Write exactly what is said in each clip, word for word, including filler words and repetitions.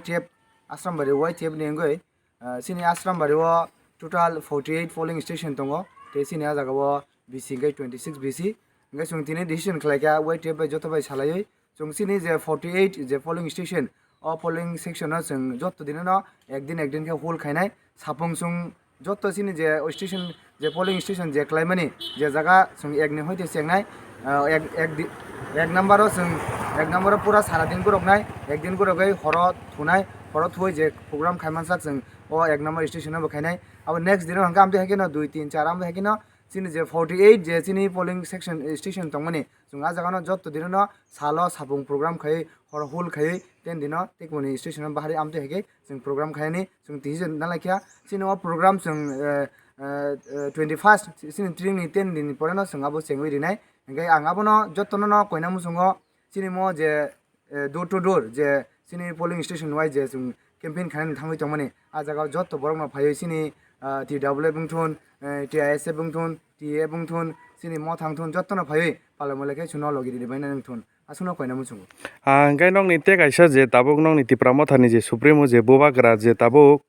T F, Asrambari Y T F ni wngwi, ah, chini Asrambari o total forty eight polling station tongo, tei chini ah jaga o B C hwnkhe twenty six B C. Hwnkhe chwng tini decision khlai kha Y T F bai joto bai salaiwi, chwng chini je forty eight je polling station, o polling section no chwng joto dino no ekdin ekdin khe hold khainai. Sapung chwng joto chini je station, je polling station je khlaimani, je jaga chwng ekni hoite chengnai, ah, ek, ek di-, ek number o chwng, ek number o pura sara din goroknai, ekdin gorogwi horo thunai, horo thuwi je program khaimansak chwng o ek number station o bo khainai. Abo next din o hwnkhe amtwi haikhe no dui, tin, char amtwi haikhe no chini je forty eight je chini polling section, eh, station tongmani, chwng ah jaga no joto dino no salo sapung program khaiwi, horo hold khaiwi, ten dino tei kuni station o bahari amtwi haikhe chwng program khainani chwng tiji nalaikha. Chini o program chwng, eh, eh, eh, twenty first chini tring ni ten din ni pore no chwng abo chengwi rinai. Hwnkhe ang abono jotono no koina muchungo chini mo je, eh, door to door je chini polling station wise je chwng campaign khainani thangwi tongmani, ah jaga o joto borok no phaiwi chini, ah, T W F wngthun, eh, T I S F wngthun, T A F wngthun, chini mothang thun jotono phaiwi palai molai khe chwngno logi ridi bainani wngthun. Aswkno koina muchungo. Ah, hwnkhe nokni tei kaisa je tabuk nokni Tipra Mothani je Supremo je Bubagra je tabuk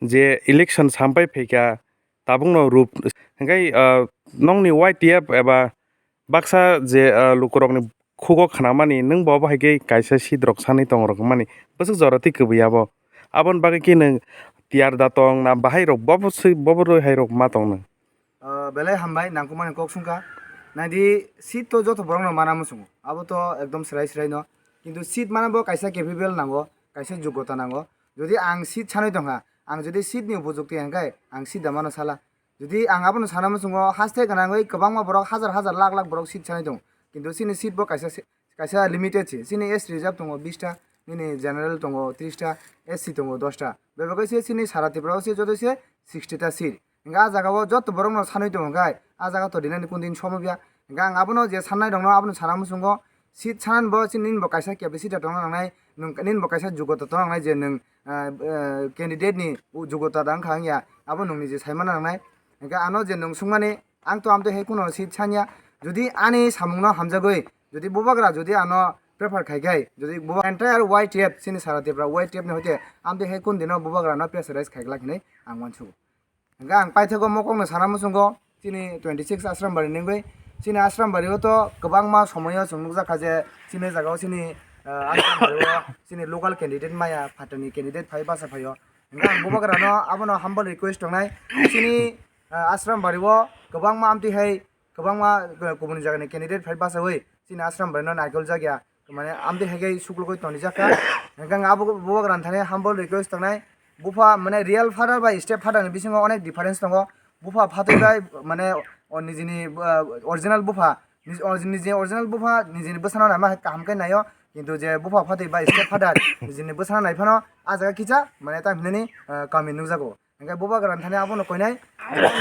je election sampai phaikha, tabukno rup hwnkhe, ah, nokni Y T F eba baksa je, ah, lukurokni khugo khnamani nwng bo obo hai khe kaisa seat rok sanwi tong rok mani bwswk jora twi kwbwi abo. Aboni bagwi khe nwng tiyar da tong na bahai rok bobo swi bobo rwi hai rok ma tong nwng? Ah, belai hambai, nangkukmani kok sungkha. Naidi, seat to joto borokno mana muchungo. Abo to ekdom swrai swrai no. Kintu seat mana bo kaisa capable nango, kaisa jogota nango. Jodi ang seat sanwi tongkha, ang jodi seat ni upojukti hwnkhe ang seat da mano sala. Jodi ang abono sana muchungo, haste gwnangwi kwbangma borok hajar hajar lakh lakh borok seat sanwi tongo. Kintu chini seat bo kaisa se-, kaisa limited se. Chini S T reserve tongo bish ta, nini general tongo tris ta, S C tongo dos ta. Bebak khe se chini sara Tripura o se joto se sixty ta seat. Hingke ah jaga o joto borok no sanwi tongo khe, ah jaga to rinani kundin somo ya. Hingke ang abono je sannai rok no abono sana muchungo, seat sanani bo chini nini bo kaisa capacity tongna nangnai, nwng nini bo kaisa jogota tongna nangnai je nwng, ah, ah, candidate ni jogota da wngkha wngya, abo nwng nije saimana nangnai. Hingke ano je nwng swngmani, ang to amtwi hai kuno seat sanya, jodi ani samung no hamjagwi, jodi bubagra jodi ano prefer khai khai, jodi buba entire Y T F, chini sara Tripura Y T F ni hoite amtwi hai kun dino bubagra no pressurize khai glak hinwi ang uansugo. Hingke ang paithago mokokno sana muchungo, chini twenty six Asrambari ni wngwi, chini Asrambari o to kwbangma somoyo chwng nukjakha je chini jagao chini, ah, Asrambari o chini local candidate maya phatani candidate phai basa phaio. Hingke ang bubagrano abono humble request tongnai, chini, ah, Asrambari o kwbangma amtwi hai kwbangma, eh, kubuni jagani candidate phai basawi chini Asrambari no naikol jakya. Mane amtwi hai khe suklugwi toni jakha. Hingke ang abo bubagrani thani humble request tongnai. Bupha mane real father bai step father ni bisingo onek difference tongo. Bupha phatwi bai mane o nijini, ah, original bupha, nij-, o nijini original bupha nijini bwsano naima hai kaham khe naio. Kintu je bupha phatwi bai step father nijini bwsano naiphano ah jaga kisa mane tamo hinani, ah, kami nukjago. Hingke bubagrani thani abono koinai,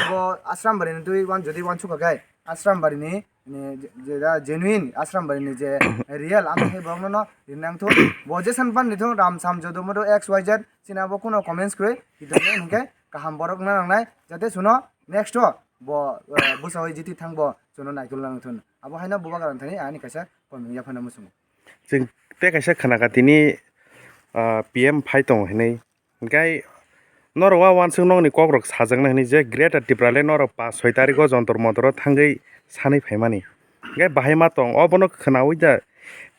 bo Asrambari ni twi wan jodi wansukha khe, Asrambari ni, ni je, je da genuine Asrambari ni je real, ang khe borok no rinang thu, bo je san pan ni thu ram sam jodo modo X Y Z, chini abo kuno comments kwrwi, hingke kaham borok na nangnai, jate suno next o bo, eh, bwsai jiti thang bo, chuno naikol nang thun. Abo haino bubagrani thani ani kaisa comment yaphana muchungo. Chwng tei kaisa khna kha tini, ah, P M phai tongo hinwi. Hingke norok wa wansuk nokni kokrok sajaknai hinwi je Greater Tipraland norok pash soi tarikh o Jontor Montor o thangwi sanwi phaimani. Hingke bahai ma tong, obono khwnaui da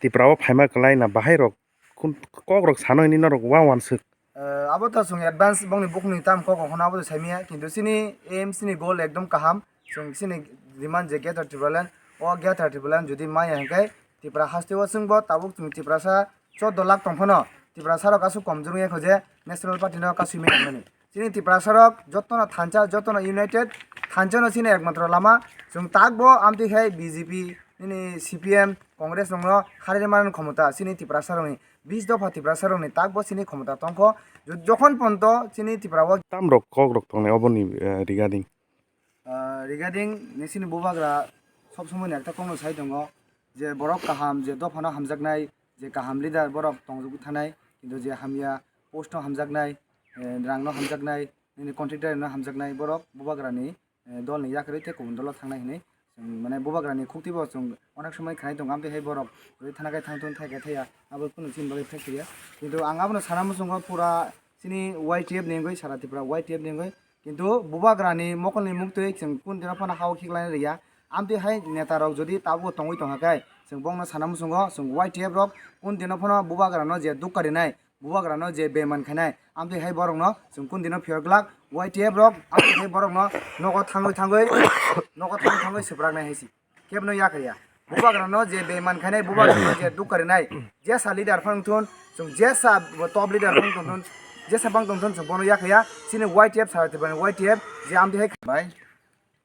Tripura o phaima kwlai na bahai rok kun-, kokrok sano hinwi norok wa wansuk. Eh, abo to chwng advance bongni bukhukni tam kok rok hwnna abo to saimanya, kintu chini aim, chini goal ekdom kaham. Chwng chini demand je Greater Tipraland, o Greater Tipraland jodi maya hingke Tripura haste o chwngbo tabuk chwng Tiprasa chordo lakh tong phano Tiprasa rok aswk komjwk wngya kho je National Party no kasui maya hwnmani. Chini Tiprasa rok jotono thansa, jotono united, thansa no chini ekmatro lama. Chwng takbo amtwi hai B J P, nini C P M, Congress rok no harwi mani khomota chini Tiprasa rokni, bis dopha Tiprasa rokni takbo chini khomota tongkho. Jo-, jokhon ponto chini Tripura o tam rok kok rok tongnai oboni, eh, regarding? Ah, regarding ni chini bubagra sob somoi ni ekta kokno sai tongo je borok kaham, je dophano hamjaknai, je kaham leader borok tongjagwi thanai, kintu je hamya post no hamjaknai, eh, rang no hamjaknai, nini contractor no hamjaknai borok bubagra ni, eh, dol ni yakarwi tei kubun dolo thangnai hinwi Chwng mane bubagrani khukti bo chwng onek somoi khnai tongo, amtwi hai borok rwi thana khai thang thun thai khai thaya, abo kunu chini bagwi fact ya. Kintu ang abono sana muchungo pura chini Y T F ni wngwi, sara Tripura Y T F ni wngwi. Kintu bubagrani mokolni muktwi chwng kun dino phano hao khiklai rwya. Amtwi hai neta rok jodi tabuk tongwi tongkha khe, chwng bongno sana muchungo chwng Y T F rok kun dino phano bubagrano je dukka rinai, bubagrano je beman khainai, amtwi hai borokno chwng kun dino phiyok glak, Y T F rok amtwi hai borokno nogo thangwi thangwi, nogo thangwi thangwi swpraknai hai si. Kebno yakha ya. Bubagrano je beman khainai, bubagrano je dukka rinai, jesa leader phano thun, chwng jesa bo top leader phano thun, jesa bang tong thun, chwng bono yakha ya. Chini Y T F sara Tripura ni Y T F je amtwi hai bai,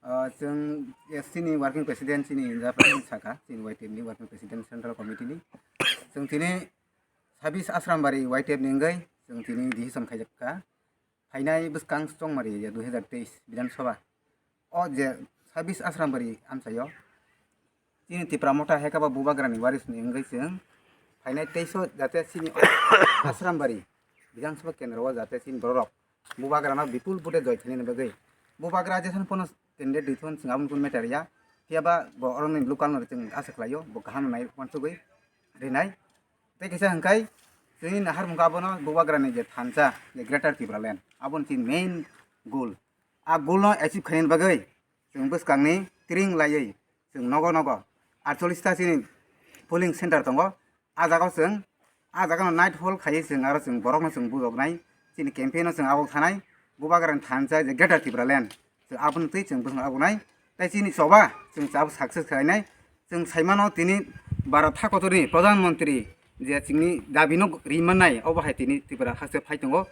ah, chwng S T ni working president chini India president saka, chini Y T F ni working president central committee ni. Chwng tini sabis Asrambari Y T F ni wngwi chwng tini decision khaijak kha. Phainai bwskang Chongmari je dui hazar teis Bidhan Sabha. O je sabis Asrambari amchaio chini Tipra Motha hai khe bo bubagrani waris ni wngwi chwng phainai teiso jate chini Asrambari Bidhan Sabha kendro o jate chini borok bubagrano bipul vote joy khainani bagwi bubagra jesan phano candidate rithon chwng aboni kun matter ya. Phiya ba bo oroni local no chwng asa khlaio, bo kaham nai uansugwi rinai. Tei kaisa hwnkhai chwngni naharmung abono bubagrani je thansa, je Greater Tipraland, aboni chini main goal. A goal no achieve khainani bagwi chwng bwskangni tring laiwi chwng nogo nogo aatchollish ta chini polling center tongo. A jagao chwng, a jagano night hall khaiwi chwng aro chwng borokno chwng bujoknai, chini campaign no chwng abo thanai, bubagrani thansa je Greater Tipraland. Chwng aboni twi chwng bwswng abonai. Tei chini choba chwng chabo success khlainai. Chwng saimano tini Bharat hakotorni Pradhan Mantri je chwngni dabino rimannai, obo hai tini Tripura haste phai tongo.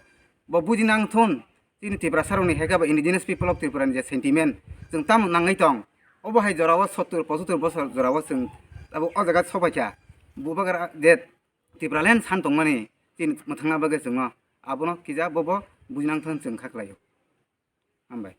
Bo bujinang thun, chini Tiprasarokni hai khe bo Indigenous People of Tripura ni je sentiment chwng tamo nangwi tong. Obo hai jorao sottur pochottor bosor jorao chwng abo o jaga sobaikha. Bubagra je Tipraland san tongmani chini mwthangna bagwi chwngno abono kija bobo bujinang thun chwng kha khlaio. Hambai.